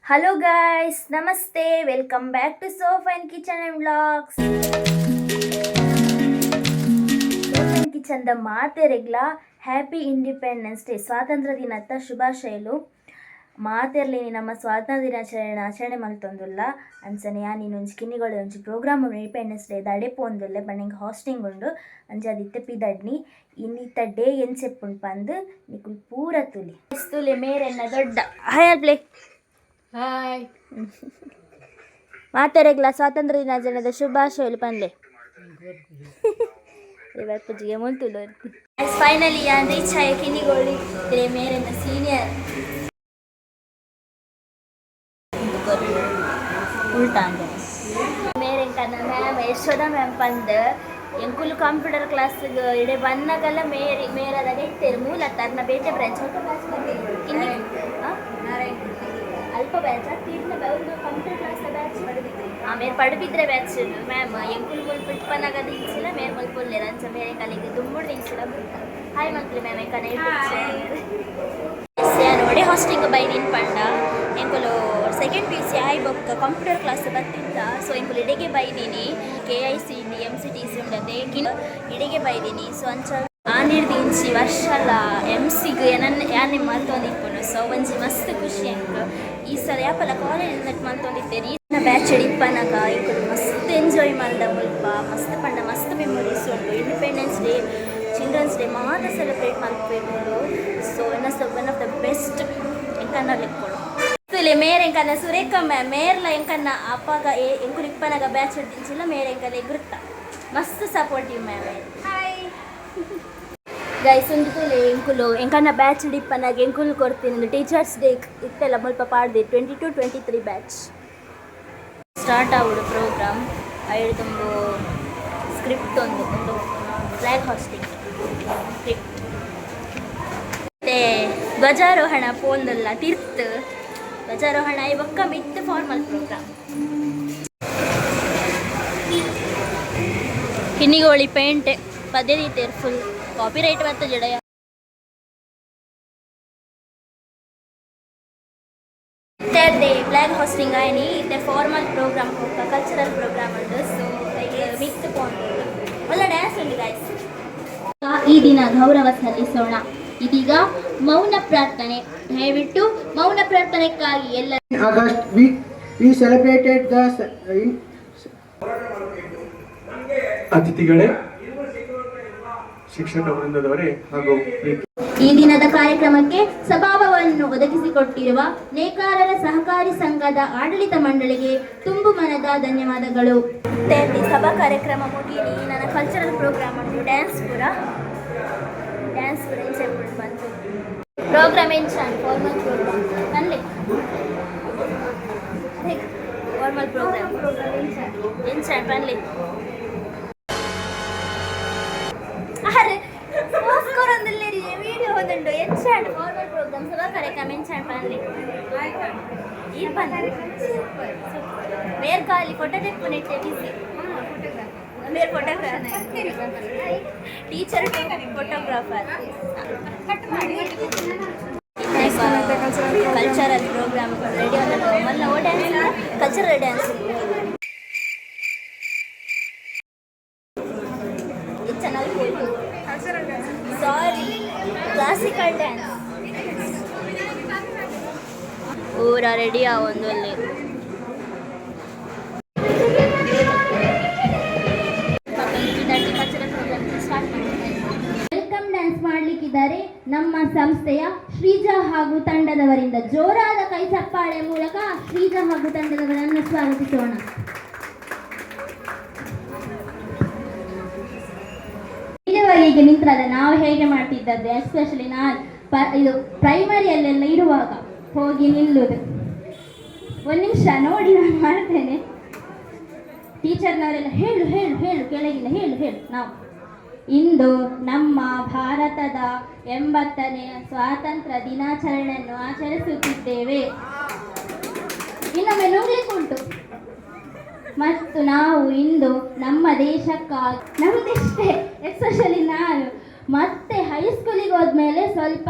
Hello guys, namaste. Welcome back to Sofa and Kitchen and Vlogs. Sofa and ಕಿಚನ್ದ ಮಾತೆರೆಗ್ಲ happy independence day, ಸ್ವಾತಂತ್ರ್ಯ ದಿನದ ಶುಭಾಶಯಲು. ಮಾತೆರ್ಲಿನಿ ನಮ್ಮ ಸ್ವಾತಂತ್ರ್ಯ ದಿನಾಚರಣೆ ಆಚರಣೆ ಮಲ್ತೊಂದುಲ್ಲ. ಅಂಚನೆ ಯಾನ್ ಒಂಜಿ ಕಿನ್ನಿಗೋಳಿ ಒಂಜಿ ಪ್ರೋಗ್ರಾಮ್ ಇಂಡಿಪೆಂಡೆನ್ಸ್ ಡೇ ದಡೆಪು ಒಂದುಲ್ಲೆ ಬಣ್ಣ ಎಂಕ್ ಹಾಸ್ಟಿಂಗ್ ಉಂಡು. ಅಂಚ ಇತ್ತೆ ಪಿದಡ್ನಿ. ಇನ್ನಿತ್ತ ಡೇ ಎಂಚೆಪ್ಪುಂಡು ಪಂದ್ ನಿಕುಲು ಪೂರ ತೂಲಿ. ತೂಲೆ, ಮೇರೆನ್ನ ದೊಡ್ಡ ಹಾಯ್ ಪ್ಲೇ. ಹಾಯ್. ಮಾತೆರೆಗ್ಲ ಸ್ವಾತಂತ್ರ್ಯ ದಿನಾಚರಣೆದ ಶುಭಾಶಯಲು ಪನ್ಲೆ. ಪೂಜಿಗೆ ಮುಲ್ತುಲು. ಫೈನಲಿ ಯಾನ್ ರೀಚ್ ಆಯ ಕಿನ್ನಿಗೋಳಿ. ಮೇರೆನ್ನ ಸೀನಿಯರ್ ಉಲ್ಟಾ ಅಂದೆ. ಮೇರೆಂಕನ್ನ ಮ್ಯಾಮ್ ಯಶೋಧ ಮ್ಯಾಮ್ ಪಂದ್. ಎಂಕುಲು ಕಂಪ್ಯೂಟರ್ ಕ್ಲಾಸ್ಗೆ ಇಡೆ ಬನ್ನಗಲ್ಲ ಮೇರಿ ಮೇರದಾಗ ಇತ್ತೇರು. ಮೂಲತ ಅರ್ನ ಬೇತೆ ಬ್ರಾಂಚ್. ಅಲ್ಪ ಬ್ಯಾಚ್ ಕಿನ್ನಿ ಅಲ್ಪ ಬ್ಯಾಚ್ ತೀರ್ನ ಒಂದು ಕಂಪ್ಯೂಟರ್ ಕ್ಲಾಸ್ ಬ್ಯಾಚ್. ಮೇರ್ ಪಡುಬಿದ್ರೆ ಬ್ಯಾಚ್ ಮ್ಯಾಮ್. ಎಂಕುಲು ಮುಲ್ಪ ಇಪ್ಪನಾಗ ದಿಂಚಿಲ್ಲ, ಮೇರ್ ಮುಲ್ಪ ಉಲ್ಲೇರ್. ಅಂಚ ಮೇರೆ ಕಲಿಗೆ ದುಂಬುಡು ದಿಂಚಿಲ್ಲ. ಹಾಯ್ ಮಲ್ಪುಲೆ ಮ್ಯಾಮ್. ಎಂಕನ ನೋಡಿ ಹಾಸ್ಟಿಂಗ್ ಬೈದಿನ್ ಪಂಡ ಎಂಕುಲು ಸೆಕೆಂಡ್ ಪಿಯುಸಿ ಆಯ್ ಬೊಕ್ಕ ಕಂಪ್ಯೂಟರ್ ಕ್ಲಾಸ್ ಬತ್ತಿತ್ತ. ಸೊ ಎಂಕುಲು ಇಡೆಗೆ ಬೈದೀನಿ. ಕೆಐಸಿಡಿ ಎಮ್ಸಿಟಿಸಿ ಉಂಡತೆ ಇಡೆಗೆ ಬೈದೀನಿ. ಸೊ ಅಂಚ ಆನಿಡ್ದು ಇಂಚಿ ವರ್ಷಲ ಎಮ್ಸಿಗ್ ಏನನ್ನ ಯಾನೆ ಮಲ್ತೊಂದಿಪ್ಪುನು. ಸೊ ಒಂಜಿ ಮಸ್ತ್ ಖುಷಿ ಎಂಕ್. ಈ ಸಲ ಯಾಪಲ ಕಾಲೇಜ್ ನೆಟ್ ಮಲ್ತೊಂದಿತ್ತೇನೆ. ಈ ಬ್ಯಾಚ್ ಇಪ್ಪನಾಗ ಎಂಕುಲು ಮಸ್ತ್ ಎಂಜಾಯ್ ಮಲ್ದ ಮುಲ್ಪ. ಮಸ್ತ್ ಪಂಡ ಮಸ್ತ್ ಮೆಮೊರೀಸ್ ಉಂಡು. ಇಂಡಿಪೆಂಡೆನ್ಸ್ ಡೇ, ಚಿಲ್ಡ್ರನ್ಸ್ ಡೇ ಮಾತ ಸೆಲೆಬ್ರೇಟ್ ಮಲ್ಪೆರ್. So one of the best ಎಂಕನ್ನ ಲೆಕ್ಕೊಡು. ತುಲೆ, ಮೇರ್ ಎಂಕನ್ನ ಸುರೇಖ ಮ್ಯಾಮ್. ಮೇರ್ಲ ಎಂಕನ್ನ ಅಪ್ಪಾಗ ಎಂಕುಲು ಇಪ್ಪನಾಗ ಬ್ಯಾಚ್ ದಿಂಚಿಲ್ಲ. ಮೇರ್ ಎಂಕಲ್ಲ ಗುರ್ತ ಮಸ್ತ್ ಸಪೋರ್ಟಿವ್ ಮ್ಯಾಮ್. ಹಾಯ್. ಗೈಸ್, ಒಂದು ತುಲೆ, ಎಂಕುಲು ಎಂಕನ್ನ ಬ್ಯಾಚ್ ಇಪ್ಪನಾಗ ಎಂಕುಲು ಕೊಡ್ತೀನಿ ಟೀಚರ್ಸ್ ಡೇ ಇತ್ತೆಲ್ಲ ಮುಲ್ಪ ಪಾಡ್ದೆ. 22-23 ಬ್ಯಾಚ್. ಸ್ಟಾರ್ಟ್ ಆವಡು ಪ್ರೋಗ್ರಾಮ್. ಐಡು ತುಂಬು ಸ್ಕ್ರಿಪ್ಟ್ ಒಂದು ಒಂದು ಫ್ಲಾಗ್ ಹಾಸ್ಟಿಂಗ್ ಸ್ಕ್ರಿಪ್ಟ್. ಮತ್ತೆ ಧ್ವಜಾರೋಹಣ ಪೋಂದಲ್ಲ ತಿರ್ತ್. ಧ್ವಜಾರೋಹಣ ಈ ಬೊಕ್ಕ ಮಿತ್ ಫಾರ್ಮಲ್ ಪ್ರೋಗ್ರಾಮ್. ಕಿನ್ನಿಗೋಳಿ ಪೇಂಟೆ ಪದೇ ರೀತಿಯರ್ ಫುಲ್ ಕಾಪಿರೈಟ್ ಬತ್ತ ಜಡಯ. ಇತ್ತೆ ಫ್ಲಾಗ್ ಹಾಸ್ಟಿಂಗ್ ಆಯ್ನಿ. ಇತ್ತೆ ಫಾರ್ಮಲ್ ಪ್ರೋಗ್ರಾಮ್ ಬೊಕ್ಕ ಕಲ್ಚರಲ್ ಪ್ರೋಗ್ರಾಮ್ ಉಂಡು. ಸೊ ಮಿತ್ ಪೋಂಡು ಒಲ್ಲ ಡ್ಯಾನ್ಸ್ ಉಂಡು ಗಾಯ್ಸ್. ಈ ದಿನ ಗೌರವ ಸಲ್ಲಿಸೋಣ. ಇದೀಗ ಮೌನ ಪ್ರಾರ್ಥನೆ. ದಯವಿಟ್ಟು ಮೌನ ಪ್ರಾರ್ಥನೆಕ್ಕಾಗಿ ಎಲ್ಲ In August, we celebrated the in, ಅತಿಥಿಗಳೇ, ಶಿಕ್ಷಕ ವೃಂದದವರೇ ಹಾಗೂ ಪ್ರೀತಿ ಈ ದಿನದ ಕಾರ್ಯಕ್ರಮಕ್ಕೆ ಸಭಾಭವನವನ್ನು ಒದಗಿಸಿಕೊಟ್ಟಿರುವ ನೇಕಾರರ ಸಹಕಾರಿ ಸಂಘದ ಆಡಳಿತ ಮಂಡಳಿಗೆ ತುಂಬು ಮನದ ಧನ್ಯವಾದಗಳು. ಮತ್ತೆ ಸಭಾ ಕಾರ್ಯಕ್ರಮ ಮುಗೀನಿ. ನನ್ನ ಕಲ್ಚರಲ್ ಪ್ರೋಗ್ರಾಮ್ ಉಂಟು, ಡ್ಯಾನ್ಸ್ ಪೂರ. ಡ್ಯಾನ್ಸ್ ಪೂರ ಎಂಚ ಬಂತು ಪ್ರೋಗ್ರಾಮ್ ಎಂಚ ಫಾರ್ಮಲ್ ಪ್ರೋಗ್ರಾಮ್ ಅಲ್ಲೇ. ಫಾರ್ಮಲ್ ಪ್ರೋಗ್ರಾಮ್ ಎಂಚ ಪನ್ಲೆ. ಅರೆ ವಿಡಿಯೋ ಒಂದುಂಡು. ಎಂಚ ಫಾರ್ಮಲ್ ಪ್ರೋಗ್ರಾಮ್, ಸಭಾ ಕಾರ್ಯಕ್ರಮ ಎಂಚ ಪನ್ಲೆ. ಈ ಪನ್ಲೆ ಮೇರ್ ಖಾಲಿ ಫೋಟೋ ತೆಪ್ಪುನೆಟ್ಟೆ ಬಿಸಿ. ಮೇರ್ photographer teacher, photographer. Cultural program ready. ಮಲ್ಲ ಓ ಡ್ಯಾನ್ಸ್, ಕಲ್ಚರಲ್ ಡ್ಯಾನ್ಸ್. ಇದು ಚೆನ್ನಾಗಿ. ಸಾರಿ, ಕ್ಲಾಸಿಕಲ್ ಡ್ಯಾನ್ಸ್. ಪೂರ ರೆಡಿ ಒಂದು ಅಲ್ಲಿ. ಕಲ್ಚರಲ್ ಪ್ರೋಗ್ರಾಮ್ ಸ್ಟಾರ್ಟ್ ಮಾಡ್ತಾರೆ. Welcome dance ಮಾಡಲಿಕ್ಕಿದ್ದಾರೆ ನಮ್ಮ ಸಂಸ್ಥೆಯ ಶ್ರೀಜಾ ಹಾಗೂ ತಂಡದವರಿಂದ. ಜೋರಾದ ಕೈ ಚಪ್ಪಾಳೆ ಮೂಲಕ ಶ್ರೀಜಾ ಹಾಗೂ ತಂಡದವರನ್ನು ಸ್ವಾಗತಿಸೋಣ. ಇಲ್ಲಿವರೆಗೆ ನಿಂತ್ರಲ್ಲ, ನಾವು ಹೇಗೆ ಮಾಡ್ತಿದ್ದದ್ದು, ಎಸ್ಪೆಷಲಿ ನಾನು ಇದು ಪ್ರೈಮರಿಯಲ್ಲೆಲ್ಲ ಇರುವಾಗ ಹೋಗಿ ನಿಲ್ಲುವುದು. ಒಂದು ನಿಮಿಷ ನೋಡಿ, ನಾನು ಮಾಡ್ತೇನೆ. ಟೀಚರ್ನವರೆಲ್ಲ ಹೇಳು ಹೇಳು ಹೇಳು, ಕೆಳಗಿನ ಹೇಳು ಹೇಳು. ನಾವು ಇಂದು ನಮ್ಮ ಭಾರತದ 80ನೆಯ ಸ್ವಾತಂತ್ರ್ಯ ದಿನಾಚರಣೆಯನ್ನು ಆಚರಿಸುತ್ತಿದ್ದೇವೆ. ಇನ್ನೊಮ್ಮೆ ನುಗ್ಲಿಕ್ಕುಂಟು. ಮತ್ತು ನಾವು ಇಂದು ನಮ್ಮ ದೇಶಕ್ಕಾಗಿ ನಮ್ದಿಷ್ಟೇ. ಎಸ್ಪೆಷಲಿ ನಾನು ಮತ್ತೆ ಹೈಸ್ಕೂಲಿಗೆ ಹೋದ್ಮೇಲೆ ಸ್ವಲ್ಪ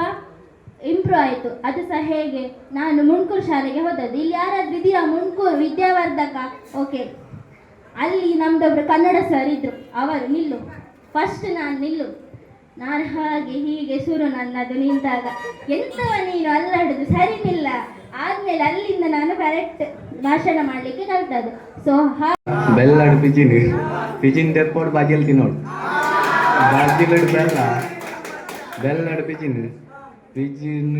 ಇಂಪ್ರೂವ್ ಆಯಿತು. ಅದು ಸಹ ಹೇಗೆ? ನಾನು ಮುಂಡ್ಕೂರು ಶಾಲೆಗೆ ಹೋದದ್ದು. ಇಲ್ಲಿ ಯಾರಾದರೂ ಇದ್ದೀರಾ? ಮುಂಡ್ಕೂರು ವಿದ್ಯಾವರ್ಧಕ, ಓಕೆ. ಅಲ್ಲಿ ನಮ್ಮದೊಬ್ರು ಕನ್ನಡ ಸರ್ ಇದ್ದರು. ಅವರು ನಿಲ್ಲು, ಫಸ್ಟ್ ನಾನು ನಿಲ್ಲು. ನಾನು ಹಾಗೆ ಹೀಗೆ ಶುರು ನನ್ನದು. ನಿಂತಾಗ ಎಂತವ ನೀನು ಅಲ್ಲಾಡುದು, ಸರಿ ನಿಲ್ಲ. ಆದ್ಮೇಲೆ ಅಲ್ಲಿಂದ ನಾನು ಕರೆಕ್ಟ್ ಭಾಷಣ ಮಾಡಲಿಕ್ಕೆ ಕಲ್ತದ್ದು. ಸೊ ಬೆಲ್ಲಡ್ ಪಿಜಿನ್ ಪಿಜಿನ್ ದೆಪ್ಪೋಡು, ಬಾಜಿಲ್ ತಿನ್ನೋಡು. ಬಾಜಿಲಡ್ ಬೆಲ್ಲ, ಬೆಲ್ಲಡ್ ಪಿಜಿನ್, ಪಿಜಿನ್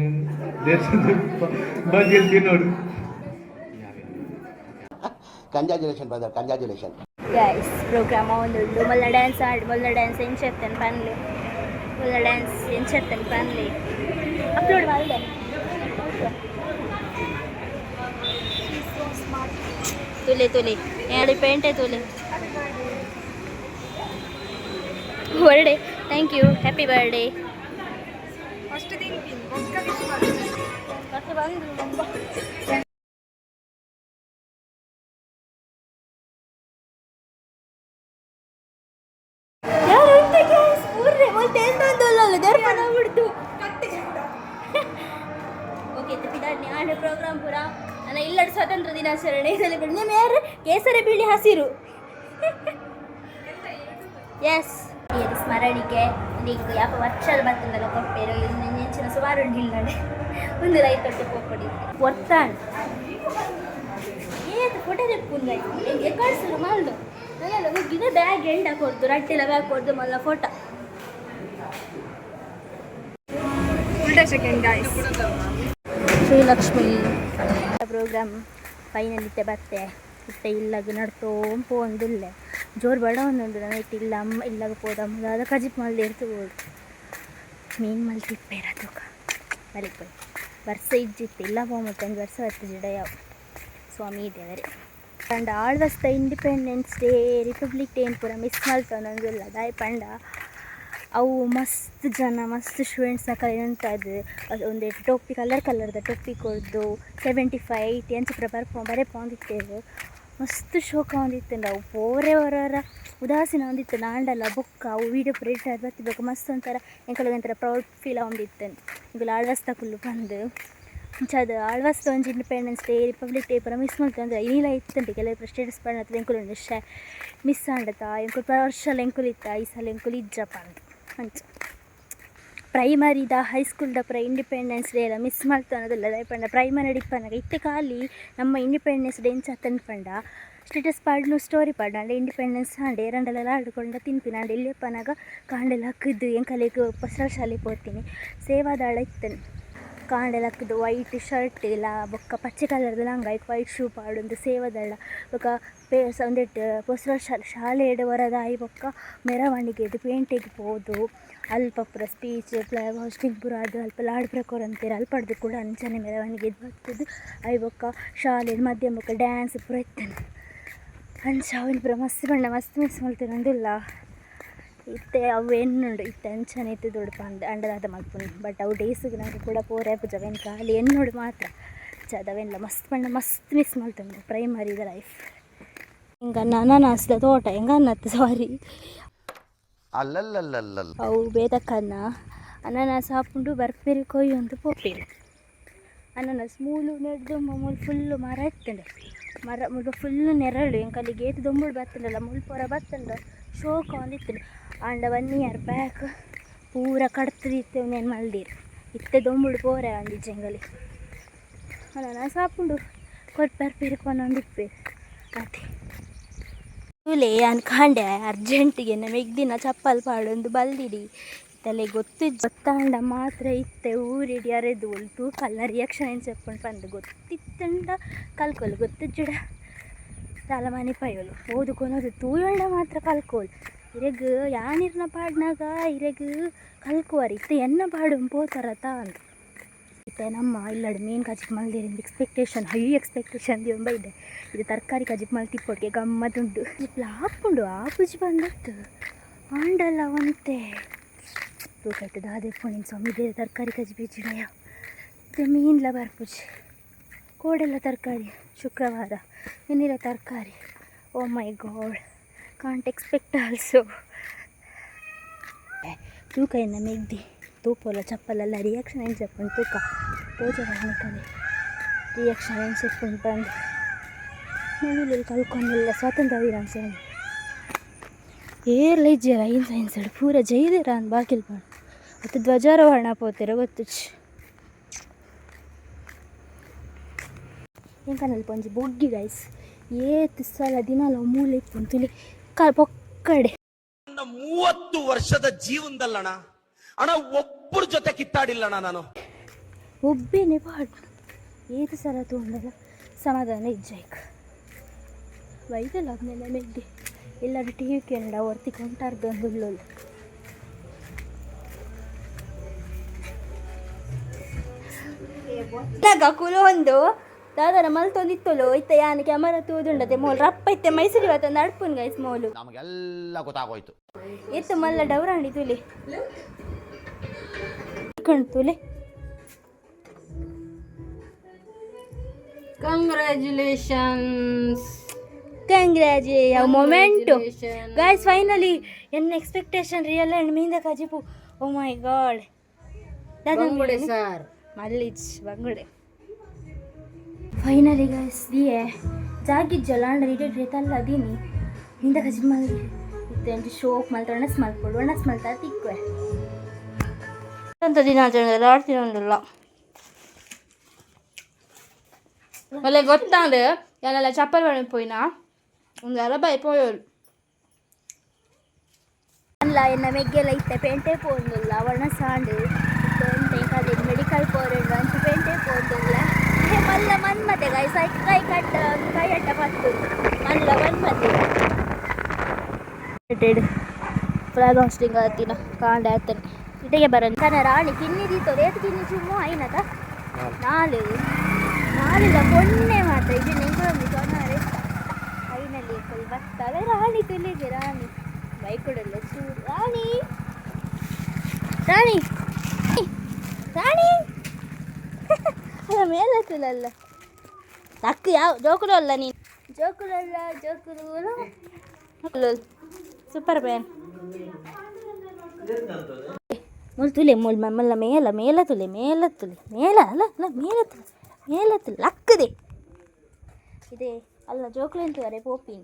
ಬಾಜಿಲ್ ತಿನ್ನೋಡು. Congratulation brother, congratulation. Guys, program ಒಂದು ಮೊಲ್ಲ ಡ್ಯಾನ್ಸ್ ಆಡಿ, ಮೊಲ್ಲ ಡ್ಯಾನ್ಸ್ ಎಂಚೆತ್ತನ್ ಪನ್ಲೆ, ಮೊಲ್ಲ ಡ್ಯಾನ್ಸ್ ಎಂಚೆತ್ತನ್ ಪನ್ಲೆ. ಅಪ್ಲೋಡ್ ಮಾಡಿದೆ. ತುಲೆ ತುಲೆ ಎರಡು ಪೇಂಟೆ ತುಲೆ. Birthday, thank you, happy birthday. ಮತ್ತೆ ಬಂದು. ಯಾರು ಉಂಟು ಗ್ಯಾಸ್ ಊರ್ರೆ ಮೊಲ್ತೆ ಎಂತ ದರ್ಪಣ ಬಿಡ್ತು. ಓಕೆ, ತಿಪ್ಪಿದಾಡ್ನಿ ಆಂಡ ಪ್ರೋಗ್ರಾಮ್ ಪೂರ ಅಲ್ಲ. ಇಲ್ಲಡ್ ಸ್ವಾತಂತ್ರ್ಯ ದಿನಾಚರಣೆ ಸೆಲೆಬ್ರೇಟ್. ನಿಮ್ಮ ಯಾರು ಕೇಸರಿ, ಬಿಳಿ, ಹಸಿರು. ಎಸ್, ಇದು ಸ್ಮರಣಿಕೆ. ಒಂದು ಈಗ ಯಾಪ ವರ್ಷದ ಬರ್ತದಲ್ಲ ಕೊಪ್ಪೇರು. ಇನ್ನು ನೆಂಚಿನ ಸುಮಾರು ಉಂಟು. ಇಲ್ಲ, ಒಂದು ರೈತ ತೊಟ್ಟು ಪೋಪಡಿ ಒತ್ತಾಣ್ ಏತ್ ಫೋಟೋ ತೆಪ್ಪುಂದ ಕಳ್ಸರು ಮಲ್ದು ಗಿಡ ಬ್ಯಾಗ್ ಎಂಡ ಕೊಡ್ದು, ರಟ್ಟೆಲ್ಲ ಬ್ಯಾಗ್ ಕೊಡ್ದು ಮಲ್ಲ ಫೋಟೋ. ಉಲ್ಟಾ second guys. Srilakshmi program final ಇತ್ತೆ ಬತ್ತೆ. ಇತ್ತೆ ಇಲ್ಲಾಗ ನಡ್ತೋ ಪೋಂದುಲ್ಲೆ. ಜೋರು ಬಡ ಒಂದುಂಡು ನನೈತೆ. ಇಲ್ಲ ಅಮ್ಮ, ಇಲ್ಲಾಗ ಪೋದ ಅಮ್ಮ ಕಜಿಪ್ ಮಲ್ದು ಎರ್ತು ಬೋಡು. ಮೀನು ಮಲ್ತಿಪ್ಪೇರ ತೂಕ ಮಲಿಕ್ ಪೋಯಿ. ವರ್ಷ ಇಜ್ಜಿತ್ತು ಇಲ್ಲ ಪೋಮತ್ತೆ ವರ್ಷ ಬತ್ತು ಜಿಡ ಯಾವ ಸ್ವಾಮಿ ದೇವರೇ. ಪಂಡ ಆಳ್ವಸ್ತ ಇಂಡಿಪೆಂಡೆನ್ಸ್ ಡೇ, ರಿಪಬ್ಲಿಕ್ ಡೇ ಪೂರ ಮಿಸ್ ಮಲ್ತೊಂದೊಂದುಲ್ಲ. ದಾಯೆ ಪಂಡ ಅವು ಮಸ್ತ್ ಜನ, ಮಸ್ತ್ ಸ್ಟೂಡೆಂಟ್ಸ್ ಕಲಿಯುವಂಥದ್ದು. ಅದು ಒಂದು ಟೊಪ್ಪಿ, ಕಲರ್ ಕಲರ್ದ ಟೊಪ್ಪಿ ಕೊಡ್ದು 75, 80 ಅಂಚ ಪೂರ ಬರ್ಪೊ ಬರೆಪೊಂದಿತ್ತೆರ್. ಮಸ್ತ್ ಶೋಕ ಆವೊಂದಿತ್ತುಂಡು. ಅವು ಪೋರೆ ಒರ ಉದಾಸೀನ ಆವೊಂದಿತ್ತು. ಆಂಡಲ ಬೊಕ್ಕ ಅವು ವೀಡಿಯೋ ಪೂರ ಎಡಿಟ್ ಆದ್ ಬತ್ತಿ ಬೊಕ್ಕ ಮಸ್ತ್ ಒಂಥರ ಎಂಕುಲೆಗ್ ಒಂಥರ ಪ್ರೌಡ್ ಫೀಲ್ ಆವೊಂದಿತ್ತುಂಡು, ಎಂಕುಲು ಆಳ್ವಾಸ್ದಕುಲು ಪಂದ್. ಅಂಚಾದ್ ಆಳ್ವಾಸ್ದ ಒಂಜಿ ಇಂಡಿಪೆಂಡೆನ್ಸ್ ಡೇ, ರಿಪಬ್ಲಿಕ್ ಡೇ ಪೂರ ಮಿಸ್ ಮಲ್ತೊಂದು ಇನಿಲ ಇತ್ತುಂಡು. ಕೆಲವು ಸ್ಟೇಟಸ್ ಪಾಡ್ನತ್ ಎಂಕುಲು ಶೇ ಮಿಸ್ ಆಂಡತ, ಎಂಕುಲು ವರ್ಷಲ ಎಂಕುಲು ಇತ್ತ, ಈ ಸಲ ಎಂಕುಲು ಇಜ್ಜ ಪಂದ್. ಅಂಚ ಪ್ರೈಮರಿದ, ಹೈಸ್ಕೂಲ್ದ ಪೂರ ಇಂಡಿಪೆಂಡೆನ್ಸ್ ಡೇ ಎಲ್ಲ ಮಿಸ್ ಮಲ್ತೊನೊಂದುಲ್ಲ. ದಾಯೆ ಪಂಡ ಪ್ರೈಮರಿ ಇಪ್ಪನಗ ಇತ್ತೆ ಖಾಲಿ ನಮ್ಮ ಇಂಡಿಪೆಂಡೆನ್ಸ್ ಡೇ ಎಂಚ ಆತುಂಡು ಪಂಡ ಸ್ಟೇಟಸ್ ಪಾಡ್ನು, ಸ್ಟೋರಿ ಪಾಡ್ನು. ಆಂಡ ಇಂಡಿಪೆಂಡೆನ್ಸ್ ಆಂಡ್ ಏರಂಡಲ ಲಾಡ್ಕೊಂಡ ತಿನ್ಪಿನ. ಆಂಡ ಎಲ್ಯಪ್ಪನಗ ಕಾಂಡೆ ಲಕ್ಕ್ದು ಎಂಕಲೆಗ್ ಪೊಸ ಶಾಲೆ ಪೋತಿನಿ, ಸೇವಾದಳ ಇತ್ತುಂಡು. ಕಾಂಡೆ ಲಕ್ಕ್ದು ವೈಟ್ ಶರ್ಟ್ ಇಲ್ಲ ಬೊಕ್ಕ ಪಚ್ಚೆ ಕಲರ್ದ ಲಂಗ, ಐಕ್ ವೈಟ್ ಶೂ ಪಾಡೊಂದು ಸೇವಾದಳ. ಬೊಕ್ಕ ಪೇ ಉಂದೆಟ್ ಪೊಸ ಶಾಲೆ ಶಾಲೆಡ್ ಒರದಾಯಿ ಬೊಕ್ಕ ಮೆರವಣಿಗೆಡ್ ಪೇಂಟೆಗ್ ಪೋದು ಅಲ್ಪ ಪೂರ ಸ್ಪೀಚ್, ಫ್ಲಾಗ್ ಹೋಸ್ಟಿಂಗ್ ಪೂರ ಆದ್ ಅಲ್ಪ ಲಾಡ್ ಪೂರ ಕೊರೊಂತೆರ್. ಅಲ್ಪಡ್ದ್ ಕೂಡ ಅಂಚನೆ ಮೆರವಣಿಗೆ ಬತ್ತುದು ಆಯಿ ಬೊಕ್ಕ ಶಾಲೆಡ್ ಮಧ್ಯಾಹ್ನ ಬೊಕ್ಕ ಡ್ಯಾನ್ಸ್ ಪೂರ ಇತ್ತುಂಡು. ಅಂಚ ಅವೆನ್ ಪೂರ ಮಸ್ತ್ ಪಂಡ ಮಸ್ತ್ ಮಿಸ್ ಮಲ್ತೊಂದುಲ್ಲ. ಇತ್ತೆ ಅವು ಎನ್ನುಂಡು ಇತ್ತೆ ಅಂಚನೆ ಇತ್ತು ಪಂದ್ ಆಂಡ ದಾದ ಮಲ್ಪುನಿ. ಬಟ್ ಅವು ಡೇಸ್ಗ್ ನಂಕ್ ಕುಡ ಪೋರೆ ಆಪುಜಿ. ಅವೆನ್ ಖಾಲಿ ಎನ್ನೊಡು ಮಾತ್ರ. ಅಂಚಾದ್ ಅವೆನ್ಲ ಮಸ್ತ್ ಪಂಡ ಮಸ್ತ್ ಮಿಸ್ ಮಲ್ತೊಂದು ಪ್ರೈಮರಿದ ಲೈಫ್. ಎಂಕ್ ಅನಾನಸ್ದ ತೋಟ ಎಂಕ್ ಅನ್ನತ್ ಸಾರಿ. ಅಲ್ಲಲ್ಲಲ್ಲಲ್ಲ. ಅವು ಬೇತಕ್ಕನ್ನ ಅನಾನಸ್ ಆಪುಂಡು, ಬರ್ಪೆರ್, ಕೊಯ್ಯೊಂದು ಪೋಪೆರ್. ಅನಾನಸ್ ಮೂಲು ನೆಡ್ದು ಮೂಲು ಫುಲ್ಲು ಮರ ಇತ್ತುಂಡು. ಮರ ಮುಲ್ಪ ಫುಲ್ಲು ನೆರಳು. ಎಂಕಲಿಗೆ ಏತ್ ದೊಂಬುಡು ಬತ್ತುಂಡಲ್ಲ, ಮುಲ್ಪ ಪೂರ ಬತ್ತುಂಡ ಶೋಕ ಆವೊಂದಿತ್ತುಂಡು. ಆಂಡ ಒನ್ ಇಯರ್ ಬ್ಯಾಕ್ ಪೂರ ಕಡ್ತುದಿತ್ತೆ. ಉಂದೆನ್ ಮಲ್ದೆರ್. ಇತ್ತೆ ದೊಂಬುಡು ಪೋರೆ ಆವೊಂದಿಜ್ಜಿ ಎಂಕಲೆ. ಅನಾನಸ್ ಆಪುಂಡು, ಕೊರ್ಪೆರ್, ಬರ್ಪೆರ್, ಕೊನೊಂದಿಪ್ಪೆರ್ ಆತೆ. ತೂಲೆ, ಯಾನ್ ಕಾಂಡೆ ಅರ್ಜೆಂಟಿಗೆ ಮೆಗ್ದಿನ ಚಪ್ಪಲ್ ಪಾಡೊಂದು ಬಲ್ದಿಡಿ ಇತ್ತಲೆ ಗೊತ್ತಿಜ್ಜಿ. ಗೊತ್ತಾಂಡ ಮಾತ್ರ ಇತ್ತೆ ಊರಿಡಿ ಅರೆದು ತೂಕಲ್ನ ರಿಯಾಕ್ಷನ್ ಎಂಚ ಇಪ್ಪುಂಡು ಪಂದ್. ಗೊತ್ತಿತ್ತುಂಡ ಕಲ್ಕೊಲು, ಗೊತ್ತಿಜ್ಜಿಡ ದಾಲ ಮನಿಪಯೋಲು. ಪೋದು ಕೊನೊದು ತೂಯೊಂಡ ಮಾತ್ರ ಕಲ್ಕೋಲು. ಇರೆಗ್ ಯಾನಿರ್ನ ಪಾಡ್ನಾಗ ಇರೆಗ್ ಕಲ್ಕುವರ್, ಇತ್ತೆ ಎನ್ನ ಪಾಡೊಂದು ಪೋತಾರತ ಅಂದ್. ಇತ್ತೆ ನಮ್ಮ ಇಲ್ಲಡ್ ಮೀನು ಕಜಿಪು ಮಲ್ದೆರ್ ಎಕ್ಸ್ಪೆಕ್ಟೇಷನ್, ಹೈ ಎಕ್ಸ್ಪೆಕ್ಟೇಷನ್ ದೀವೊಂದು ಬೈದೆ. ಇದು ತರಕಾರಿ ಕಜಿಪು ಮಲ್ತಿಪ್ಪೊಟ್ಟಿಗೆ ಗಮ್ಮತ್ತುಂಟು. ಕಜಿಪುಲ ಆಪುಂಡು, ಆಪುಜಿ ಪಂದತ್ತು, ಆಂಡಲ ಒಂತೆ ತೂಕೈತೆ ದಾದ ಇಪ್ಪುಂಡು. ಸ್ವಾಮಿ ಬೇರೆ ತರಕಾರಿ ಕಜಿಪು ಇಜ್ಜಿಡಯ. ಇತ್ತೆ ಮೀನ್ಲ ಬರ್ಪುಜಿ. ಕೋಡೆಲ್ಲ ತರಕಾರಿ, ಶುಕ್ರವಾರ ಏನಿಲ್ಲ ತರಕಾರಿ. ಓ ಮೈ ಗಾಡ್, ಕಾಂಟ್ ಎಕ್ಸ್ಪೆಕ್ಟ್ ಆಲ್ಸೋ. ತೂಕ ಎನ್ನ ಮೆಗ್ದಿ ತೂಪೋಲ ಚಪ್ಪಲಲ್ಲ ರಿಯಾಕ್ಷನ್ ಎಂಚ ತೂಕ ತೋಜ ಕಲೆ ರಿಯಾಕ್ಷನ್ ಎಂಚ ಬಂದು ನವಿಲು ಕಲ್ಕೊಂಡೆಲ್ಲ ಸ್ವಾತಂತ್ರ್ಯ ದಿನಾಚರಣೆ ಏರ್ಲ ಇಜ್ಜೆರ ಐನ್ ಸೈನ್ಸ್ ಪೂರ ಜೈದಿರ ಅಂದ್ ಬಾಕಿಲ್ ಪಂಡ್ ಮತ್ತು ಧ್ವಜಾರೋಹಣ ಪೋತೆರ ಗೊತ್ತುಚ್ ಎಂಕನಲ್ಪ ಒಂಜಿ ಬೊಗ್ಗಿ ಗೈಸ್ ಏತ್ ಸಲ ದಿನಲ ಮೂಲೆ ಇಪ್ಪುಂಡು ತುಲಿ ಕ ಪೊಕ್ಕಡೆ. 30 ವರ್ಷದ ಜೀವನದಲ್ಲಣ್ಣ, ಅಣ್ಣ, ಒಬ್ಬರ ಜೊತೆ ಕಿತ್ತಾಡಿಲ್ಲಣ್ಣ ನಾನು. ಒಬ್ಬನೇ ಪಾಡು ಏತ್ ಸಲ ತೂಂಡಲ ಸಮಾಧಾನ ಇಜ್ಜಾಯ್ಕ್ ಬೈದಲ್ಲ ನೆಲ ಮೆಗ್ದಿ ಎಲ್ಲರೂ ಟಿವಿ ಕೇಂದ್ರ ಒರ್ತಿ ಕೊಂಟಾರ್ದು ಒಂದು. ಕುಲೊಂದು ದಾದನ ಮಲ್ತೊಂದಿತ್ತೊಲು ಇತ್ತ ಯಾನ್ ಕ್ಯಾಮರಾ ತೂದುಂಡತೆ ಮೋಲ್ ರಪ್ಪ ಇತ್ತೆ ಮೈಸೂರಿ ಬತ್ತ ನಡ್ಪುನ್ ಗೈಸ್ ಮೋಲು. ನಮಗೆಲ್ಲ ಗೊತ್ತಾಗೋಯ್ತು. ಇತ್ತು ಮಲ್ಲ ಡೌರಾಣಿ ತುಲಿ ಕಣ್ ತುಲೆ. Congratulations. ಕಂಗ್ರ್ಯಾಜು moment guys, finally ಎನ್ನ expectation real and ಮೀಂದ ಕಜಿಪು. ಓ ಮೈ ಗಾಡ್. ಬಂಗುಡೆ ಸಾರ್. ಮಲ್ಲಿಜ್ ಬಂಗುಡೆ. ಫೈನಲಿ ಗೈಸ್, ದಿಯೆ ಜಾಗಿಜ್ಜಲ್ಲ ಅಂಡ ಇಡೀ ತಲ್ಲ ದೀನಿ ಮೀಂದ ಕಜಿಪು ಮಲ್ಲಿ ಇತ್ತೆ ಅಂಚೆ ಶೋಕ್ ಮಲ್ತ ಒಣಸ್ ಮಲ್ಪೊಡು ಒಣಸ್ ಮಲ್ತ ತಿಕ್ವೆ ಅಂತ ದಿನಾಚರಣೆ ಆಡ್ತೀನೊಂದಿಲ್ಲ. ಒಳ್ಳೆ ಗೊತ್ತಾಂಡ್ ಯಾನೆಲ್ಲ ಚಪ್ಪಲ್ ಬಣ್ಣ ಪೋಯಿನ ಒಂದು ಅರಬಾಯಿ ಪೋಯೋಳು. ಅಲ್ಲ ಎನ್ನ ಮೆಗ್ಗೆಲ್ಲ ಇತ್ತೆ ಪೇಂಟೆ ಪೋಂದುಲ್ಲ ಒಣ ಸಾಂಡು ಇತ್ತೆ ಮೆಡಿಕಲ್ ಪೋರೆಂಡು ಅಂಚೆ ಪೇಂಟೆ ಪೋಂದುಲ್ಲ. ಹೇ ಮಲ್ಲ ಮನ್ಮತೆ ಗಾಯ್ಸ್, ಐಕ್ ಕೈ ಕಟ್ಟ ಕೈ ಅಟ್ಟ ಪತ್ತು ಮಲ್ಲ ಮನ್ಮತೆ. ಫ್ಲಾಗ್ ಹಾಸ್ಟಿಂಗ್ ಆತಿನ ಕಾಂಡೆ ಆತನೆ ಇಟಗೆ ಬರನ್ ಕನ ರಾಣಿ ಕಿನ್ನಿ ದೀತೋ ರೇಟ್ ಕಿನ್ನಿ ಚುಮ್ಮು ಐನತ ನಾಲು ನಾಲಿಲ್ಲ ಪೊಣ್ಣೆ ಮಾತ್ರ ಇದು ನೆಂಕೊಳೊಂದು ಸೊನಾರೆ. ಫೈನಲಿ ಫುಲ್ ಬರ್ತಾಳೆ ರಾಣಿ ತುಲಿಗೆ ರಾಣಿ ಬೈಕುಡಲ್ಲ ಚೂರು ರಾಣಿ ರಾಣಿ ರಾಣಿ ಅಲ್ಲ ಮೇಲೆ ತುಲಲ್ಲ ಅಕ್ಕ ಯಾವ ಜೋಕುಲು ಅಲ್ಲ ನೀನು ಜೋಕುಲಲ್ಲ ಜೋಕುಲು ಸೂಪರ್ ಬ್ಯಾನ್ ಮುಲ್ ತುಲೆ ಮುಲ್ ಮಲ್ಲ ಮೇಲ ಮೇಲ ತುಲೆ ಮೇಲ ತುಲೆ ಮೇಲ ಅಲ್ಲ ಅಲ್ಲ ಮೇಲ ತುಲೆ ಮೇಲ ತುಲೆ ಲಕ್ಕದೆ ಇದೆ ಅಲ್ಲ ಜೋಕುಲು ಎಂತುವರೆ ಪೋಪಿನ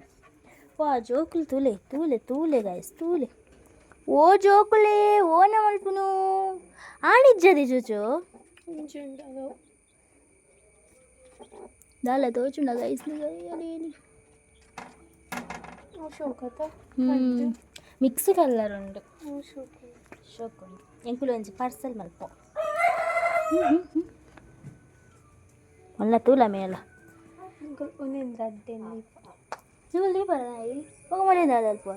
ವಾ ಜೋಕುಲು ತೂಲೆ ತೂಲೆ ತೂಲೆ ಗಾಯ್ಸ್ ತೂಲೆ ಓ ಜೋಕುಲೆ ಓನ ಮಲ್ಪುನು ಆಣಿಜ್ಜದೆ ಜೋಜೋ ದಾಲ ತೋಚುಂಡ ಗೈಸ್. Mix colour ಉಂಡು ಶೋಕ್ ಉಂಡು ಎಂಕುಲು ಒಂಜಿ ಪಾರ್ಸೆಲ್ ಮಲ್ಪ ಒಲ್ಲ ತೂಲ ಮೇಲ ನೀವು ದೀಪರ ఒక ಮನೆ ಅಲ್ಪ.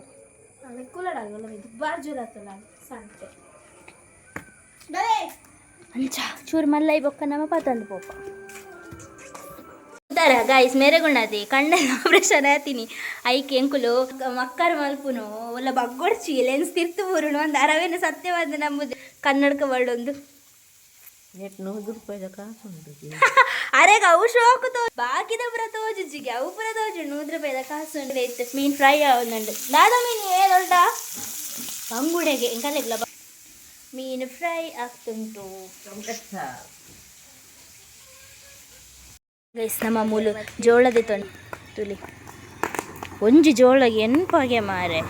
ಅಂಚ ಚೂರು ಮಲ್ಲೈ ಬೊಕ್ಕ ನಮ್ಮ ಪತಂದು ಪೋಪ ಗಾಯ್ಸ್. ಮೇರೆಗುಣ್ಣದಿ ಕಣ್ಣ ಆಪರೇಷನ್ ಆತೀನಿ ಐಕ್ ಎಂಕುಲು ಮಕ್ಕರ್ ಮಲ್ಪುನು ಒಲ್ಲ ಬಗ್ಗೊಡ್ಚಿ ಲೆನ್ಸ್ ತಿರ್ತು ಬೂರುನು ಒಂದು ಅರವೇನು ಸತ್ಯವಾದ ನಂಬುದು ಕನ್ನಡಕ ವರ್ಡ್. ಅರೆಗ ಅವು ಶೋಕು ತೋ ಬಾಕಿದ ಪುರ ತೋಜುಜಿಗೆ ಅವು ಪುರ ತೋಜು 100 ರೂಪಾಯಿದ ಕಾಸು ಉಂಡು. ಇತ್ತು ಮೀನು ಫ್ರೈ ಆവുಂದುಂಡು ದಾದ ಮೀನು ಏದೊಲ್ಟ ಬಂಗುಡೆಗೆ ಎಂಕಲೆಗ್ಲ ಮೀನು ಫ್ರೈ ಆಗ್ತುಂಟು. ಗೈಸ್, ನಮ್ಮ ಮೂಲು ಜೋಳದ ತುಲಿ ಒಂಜಿ ಜೋಳಗೆ ಎನ್ಪಾಗೆ ಮಾರೆ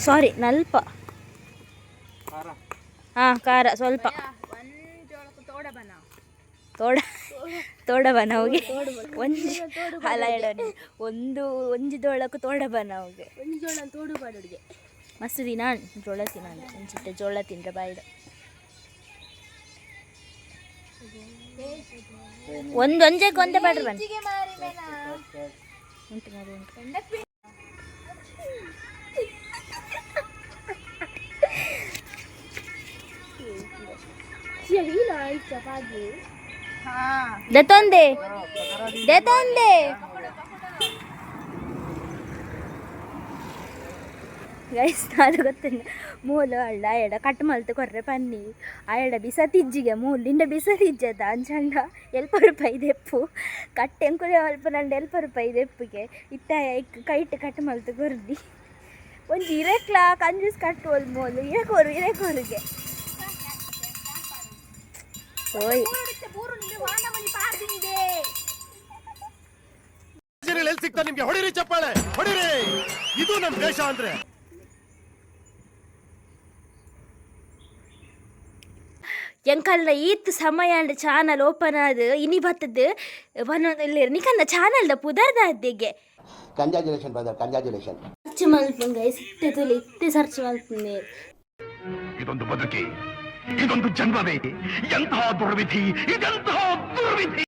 ಸಾರಿ ನಲ್ಪ ಹಾಂ ಖಾರ ಸ್ವಲ್ಪ ತೋಡ ತೋಡ ಬನವುಗೆ ಒಂಜಿ ಅಲ್ಲ ಹೇಳೋಣ ಒಂದು ಒಂಜಿ ಜೋಳಕ್ಕೂ ತೋಡ ಬನವುಗೆ ಮಸ್ತ್ ದಿನ ಜೋಳ ತಿನ್ನ ಒಂಚಿಟ್ಟೆ ಜೋಳ ತಿಂದ್ರೆ ಬಾಯಿದ ಒಂದು ಒಂಜಕ್ಕೆ ಒಂದೇ ಪಾಡ್ರಿ ಬನ್ನಿ ಉಂಟು ಮಾರಿ ಉಂಟು. ದೆತೊಂದೆ ದೆತೊಂದೆ ಗೈಸ್, ನಾನು ಗೊತ್ತಿಲ್ಲ ಮೂಲು ಅಳ್ಳ ಎಡ ಕಟ್ ಮಲ್ತು ಕೊರ್ರೆ ಪನ್ನಿ ಆಯಡ ಬಿಸತಿಜ್ಜಿಗೆ ಮೂಲಿಂದ ಬಿಸತಿಜ್ಜದ ಅಂಚಂಡ ಎಲ್ಪ ರೂಪಾಯಿ ದೆಪ್ಪು ಕಟ್ ಎಂಕುಲೆ ಅಲ್ಪ ನಂಡ ಎಲ್ಪ ರೂಪಾಯಿ ದೆಪ್ಪುಗೆ ಇತ್ತ ಕೈಟ್ ಕಟ್ ಮಲ್ತು ಕೊರ್ದಿ ಒಂಜಿ ಇರೆಕ್ಲಾ ಕಂಜೂಸ್ ಕಟ್ಟುವಲ್ ಮೋಲು ಇರೆಕೋರು ಇರೆಕೋರುಗೆ. ಓಯ್. ಎಲ್ಲಿ ಸಿಗ್ತಾ ನಿಮ್ಗೆ? ಹೊಡಿರಿ ಚಪ್ಪಾಳೆ ಹೊಡಿರಿ. ಇದು ನಮ್ ದೇಶ ಅಂದ್ರೆ. ಎಂಕಲ್ನ ಈತ್ ಸಮಯ ಅಂಡ್ ಚಾನಲ್ ಓಪನ್ ಆದ್ ಇನಿ ಬತ್ತದ್ ಪನೊಂದು ಇಲ್ಲೆರ್ ನಿಕಲ್ನ ಚಾನಲ್ದ ಪುದರ್ದ ಅದ್ದೆಗೆ. Congratulation brother, congratulation. ಸರ್ಚ್ ಮಲ್ಪುಂಗ ಇತ್ತೆ ತುಲಿ, ಇತ್ತೆ ಸರ್ಚ್ ಮಲ್ಪುಂದೆ. ಇದೊಂದು ಬದುಕಿ, ಇದೊಂದು ಜನ್ಮವೇ? ಎಂತಹ ದುರ್ವಿಧಿ, ಇದೆಂತಹ ದುರ್ವಿಧಿ!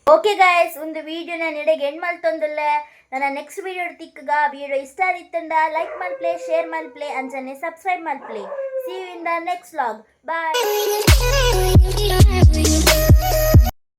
ಓಕೆ ಗಾಯ್ಸ್, ಒಂದು ವಿಡಿಯೋನ ನೆಡೆಗೆ ಎಂಡ್ ಮಲ್ತೊಂದುಲ್ಲೆ. ನನ್ನ ನೆಕ್ಸ್ಟ್ ವಿಡಿಯೋ ತಿಕ್ಕಗ. ವಿಡಿಯೋ ಇಷ್ಟ ಆದಿತ್ತಂಡ ಲೈಕ್ ಮಲ್ಪ್ಲೆ, ಶೇರ್ ಮಲ್ಪ್ಲೆ, ಅಂಚನೆ subscribe ಮಲ್ಪ್ಲೆ. See you in the next vlog. Bye.